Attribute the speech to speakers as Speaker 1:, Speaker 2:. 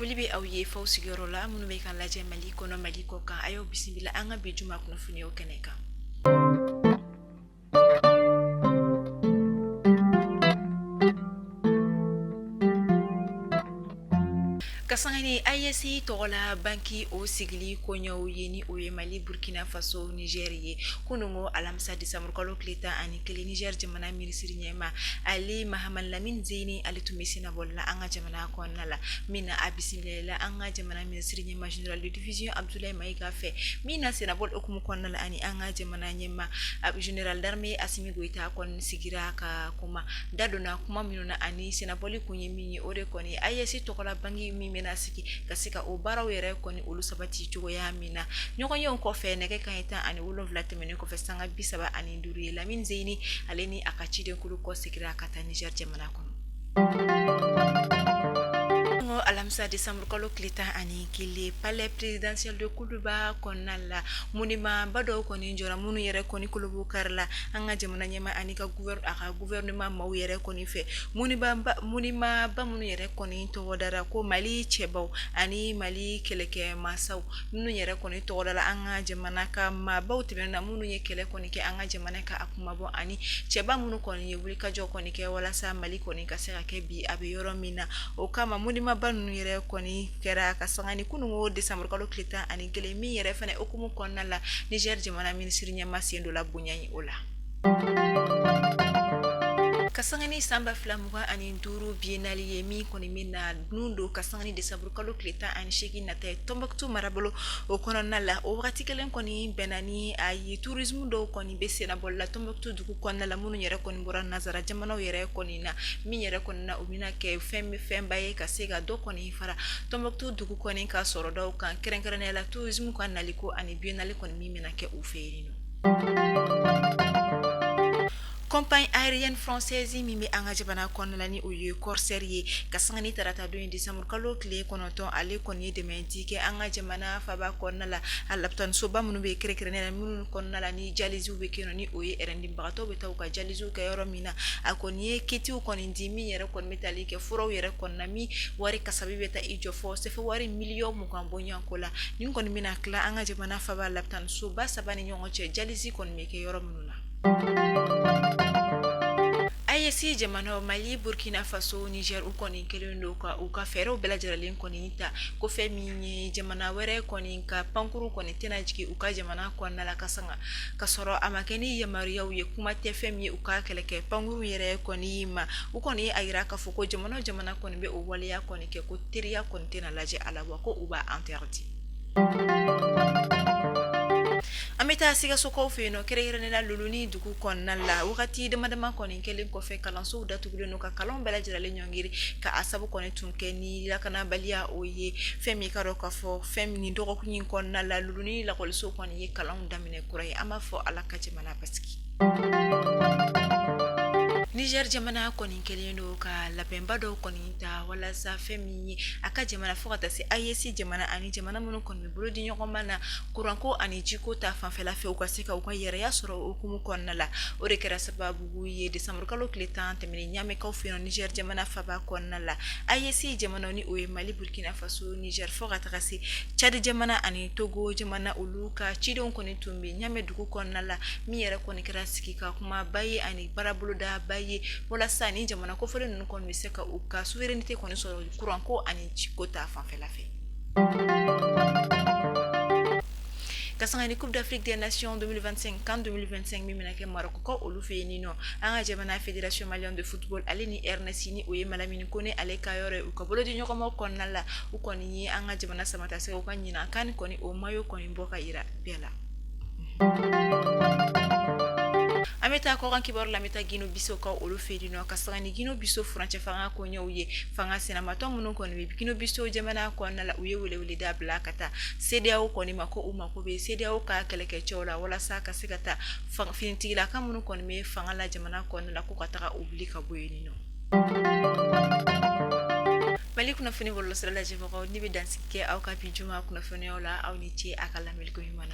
Speaker 1: Foli bɛ aw ye f'aw sigiyɔrɔ la, minnu bɛ k'an lajɛ Mali kɔnɔ, Mali kɔ kan, a y'aw bisimila an ka bi juma kunnafoniyaw kɛnɛ kan. Ka sanga ni AES tɔgɔ la banki o sigili koɲɛw ye, ni o ye Mali, Burkina Faso, Niger ye, kunungo alamisa desanburukalo tile 11, Niger jamana minisiri ɲɛmaa Ali Mahaman Lamine Zeine, ale tun bɛ sennabɔli la an ka jamana kɔnɔna la, min na a bisimilala an ka jamana minisiri ɲɛmaa général de division Abdoulaye Maïga fɛ, min na sennabɔli hukumu kɔnɔna la, ani an ka jamana ɲɛmaa général d'armée Assimi Goïta kɔni sigira ka kuma da donna kuma minnu na, ani sennabɔli kun ye min ye, o de kɔni AES tɔgɔla banki min bɛna sigi ka se ka o baaraw yɛrɛ kɔni olu sabati cogoya min na. Ɲɔgɔnyew kɔfɛ, nɛgɛ kanɲɛ 17 tɛmɛnen kɔfɛ sanga 35 ye, Lamine Zeine ale ni a ka cidenkulu kɔsegira ka taa Niger jamana kɔnɔ. Alamisa desanburukalo tile 11, palais présidentiel de Kuluba kɔnɔna la, monumentba dɔw kɔni jɔra, minnu yɛrɛ kɔni kolobo karila an ka jamana ɲɛmaa ani ka a ka gouvernement maaw yɛrɛ kɔni fɛ. Monumentba minnu yɛrɛ kɔni tɔgɔ dara ko Mali cɛbaw ani Mali kɛlɛkɛ masaw, minnu yɛrɛ kɔni tɔgɔ dara an ka jamana ka maabaw tɛmɛnen na, minnu ye kɛlɛ kɔni kɛ an ka jamana ka a kunmabɔ, ani cɛba minnu kɔni ye wulikajɔ kɔni kɛ walasa Mali kɔni ka se ka kɛ bi a bɛ yɔrɔ min na. O kama monumentba ninnu yɛrɛ kɔni kɛra ka sanga ni kunungo desanburukalo tile 11, min yɛrɛ fana hukumu kɔnɔna la, Niger jamana minisiri ɲɛmaa sen donna bonya in o la. Ka sanga ni san 2025 biennale ye, min kɔni bɛ na nun don ka sanga ni desanburukalo tile 18 nata ye Tɔnbukutu marabolo o kɔnɔna la, o wagati kelen kɔni bɛnna ni a ye tourisme dɔw kɔni bɛ sennabɔli la Tɔnbukutu dugu kɔnɔna la, minnu yɛrɛ kɔni bɔra nansara jamanaw yɛrɛ kɔni na, min yɛrɛ kɔni na u bɛna kɛ fɛn fɛnba ye ka se ka dɔ kɔni fara Tɔnbukutu dugu kɔni ka sɔrɔdaw kan, kɛrɛnkɛrɛnnenya la tourisme ka naliko ani biennale kɔni min bɛna kɛ u fɛ yen nɔ. Compagnie aérienne française min bɛ an ka jamana kɔnɔna la, ni o ye Corsair ye, ka sanga ni tarata don ye desanburukalo tile 9, ale kɔni ye dɛmɛ di kɛ an ka jamana faaba kɔnɔna la, a lapitanisoba minnu bɛ kɛrɛnkɛrɛnnenya la, minnu kɔnɔna la ni dialysew bɛ kɛ, ni o ye ɛrɛndimibagatɔw bɛ taa u ka dialysew kɛ yɔrɔ min na. A kɔni ye kitw kɔni di, min yɛrɛ kɔni bɛ tali kɛ furaw yɛrɛ kɔni na, min wari kasabi bɛ taa i jɔ fɔ sefa wari miliyɔn 20 bɔɲɔgɔnko la. Nin kɔni bɛna tila an ka jamana faaba lapitanisoba saba ni ɲɔgɔn cɛ, dialyse kɔni bɛ kɛ yɔrɔ minnu na. AES jamanaw Mali, Burkina Faso, Niger, u kɔni kɛlen don ka u ka fɛɛrɛw bɛɛ lajɛlen kɔni ta ko fɛn min ye jamana wɛrɛ kɔni ka pankuru kɔni tɛna jigin u ka jamana kɔnɔna la ka sanga ka sɔrɔ a ma kɛ ni yamaruyaw ye. Kuma tɛ fɛn min ye u ka kɛlɛkɛ pankuru yɛrɛ kɔni ma. U kɔni a jira k'a fɔ ko jamana o jamana kɔni bɛ o waleya kɔni kɛ, ko teriya kɔni tɛna lajɛ a la, wa ko u b'a interdit. An bɛ taa Sikasokaw fɛ yen nɔ, kɛrɛnkɛrɛnnenya la Loloni dugu kɔnɔna la. Wagati dama dama kɔni kɛlen kɔfɛ, kalansow datugulen don ka kalanw bɛɛ lajɛlen ɲɔngiri, ka a sabu kɔni tun kɛ ni lakanabaliya o ye. Fɛn min ka dɔn k'a fɔ fɛn min dɔgɔkun in kɔnɔna la, Loloni lakɔliso kɔni ye kalanw daminɛ kura ye. An b'a fɔ Ala ka jamana basigi. Niger jamana kɔni kɛlen don ka labɛnba dɔw kɔni ta walasa fɛn min ye a ka jamana fo ka taa se AES jamana ani jamana minnu kɔni bɛ bolo di ɲɔgɔn ma na kuranko ani jiko ta fanfɛla fɛ, u ka se ka u ka yɛrɛya sɔrɔ o hukumu kɔnɔna la. O de kɛra sababu ye desanburukalo tile 10 tɛmɛnen, Ɲamɛkaw fɛ yen Niger jamana faaba kɔnɔna la, AES jamana ni o ye Mali, Burkina Faso, Niger fo ka taga se Tchad jamana ani Togo jamana, olu ka cidenw kɔni tun bɛ Ɲamɛ dugu kɔnɔna la, min yɛrɛ kɔni kɛra sigi ka kumaba ye ani baarabolodaba ye walasa ni jamana kofɔlen ninnu kɔni bɛ se ka u ka souveraineté kɔni sɔrɔ kuranko ani jiko ta fanfɛla fɛ. Ka sanga ni Coupe d'Afrique des Nations 2025, CAN 2025, min bɛna kɛ Maroc kaw olu fɛ yen nɔ, an ka jamana Fédération malienne de football ale ni RNS, ni o ye Malamine Kone ale ka yɔrɔ ye, u ka bolo di ɲɔgɔnma kɔnɔna la, u kɔni ye an ka jamana samatasɛgɛw ka ɲinan CAN kɔni o maillot kɔni bɔ ka yira bɛɛ la. An bɛ taa kɔkan kibaru la. An bɛ taa Guinée Bissau kaw olu fɛ yen nɔ, ka sanga ni Guinée Bissau furancɛ fanga koɲɛw ye. Fanga sinamatɔn minnu kɔni bɛ Guinée Bissau jamana kɔnɔna la, u ye weleweleda bila ka taa CEDEAO kɔni ma, ko u mako bɛ CEDEAO ka kɛlɛkɛcɛw la walasa ka se ka taa finitigilaka minnu kɔni bɛ fanga la jamana kɔnɔna la, ko ka taga u wuli ka bɔ yen nɔ. Mali kunnafoni bɔlɔlɔsira lajɛbagaw, ne bɛ dansigi kɛ aw ka bi juma kunnafoniyaw la. Aw ni ce a ka lamɛnni ko ɲuman na.